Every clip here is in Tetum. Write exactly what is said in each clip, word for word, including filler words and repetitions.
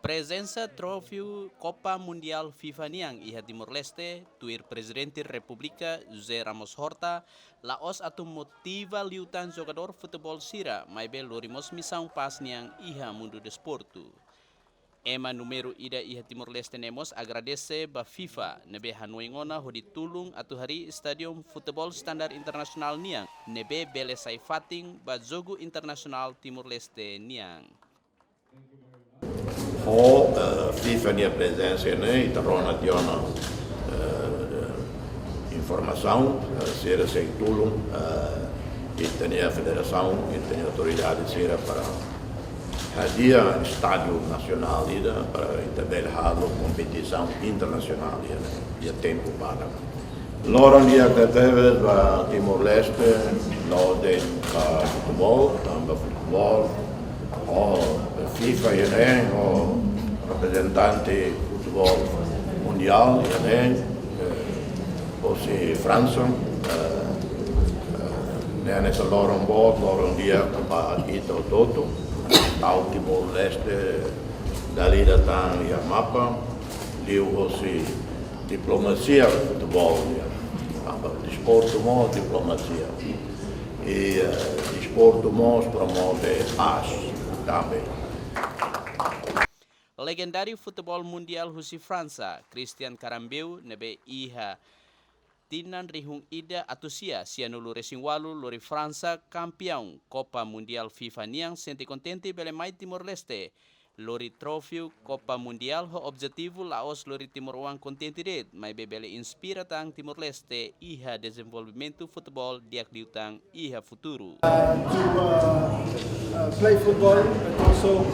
Prezensa troféu Copa Mundial FIFA nian iha Timor-Leste, tuir Prezidente Repúblika José Ramos Horta, la'ós atu motiva liután jogadór futeból sira, maibé lori mós misaun pás nian iha mundu desportu. Ema númeru ida iha Timor-Leste ne'e mós agradese ba FIFA, ne'ebé hanoin ona hodi tulun atu harii estádiu futeból standar internasionál nian, ne'ebé bele sai fatin ba jogu internasionál Timor-Leste nian. Ho, eh, FIFA nia prezensa ne'e, ita rona tiha ona, eh, informasaun, eh, sira sei tulun, eh, ita-nia federasaun, ita-nia autoridade sira para hadi'a estádiu nasionál ida, para ita bele halo kompetisaun internasionál iha, iha tempu badak. Loron di'ak tebes ba Timor-Leste, la'ós de'it ba futeból, tanba futeból, ho FIFA iha ne'e, ho reprezentante futeból mundiál iha ne'e, eh, hosi Fransa, eh, eh, ne'e hanesan loron boot, loron di'ak ba ita hotu-hotu, tau Timor-Leste dala ida tan iha mapa, liuhosi diplomasia futeból nian. Tanba desportu mós diplomasia. I, eh, desportu mós promove pás também. Legendáriu futeból mundiál husi Fransa, Christian Karembeu, ne'ebé iha tinan rihun ida atus sia sianulu resin ualu lori Fransa kampiaun Copa Mundial FIFA nian, sente kontente bele mai Timor-Leste lori troféu Copa Mundial ho objetivu la'ós lori timoroan kontente de'it, maibé bele inspira tan Timor-Leste iha dezenvolvimentu futeból di'ak liután iha futuru. Uh, to, uh, uh, play football, but also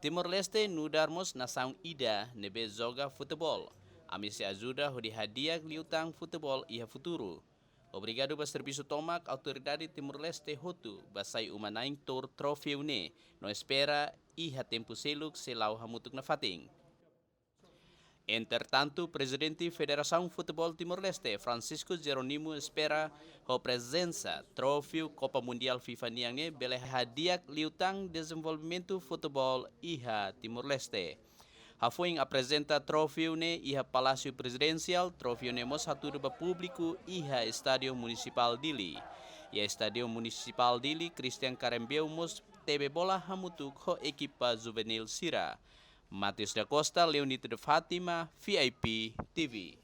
Timor-Leste nu'udar mós nasaun ida ne'ebé joga futeból. Ami sei ajuda hodi hadi'a liután futeból iha futuru. Obrigadu ba servisu tomak autoridade Timor-Leste hotu ba sai uma-na'in tuur troféu ne'e, no espera iha tempu seluk sei la'o hamutuk nafatin. Entretantu, Prezidente Federasaun Futeból Timor-Leste, Francisco Jerónimo, espera ho prezensa troféu Copa Mundial FIFA nian ne'e bele hadi'a liután dezenvolvimentu futeból iha Timor-Leste. Hafoin aprezenta troféu ne'e iha Palásiu Prezidensiál, troféu ne'e mós hatudu ba públiku iha Estádiu Munisipál Dili. Iha Estádiu Munisipál Dili, Christian Karembeu mós tebe bola hamutuk ho ekipa juvenil sira. Mateus da Costa, Leonito de Fátima, V I P T V.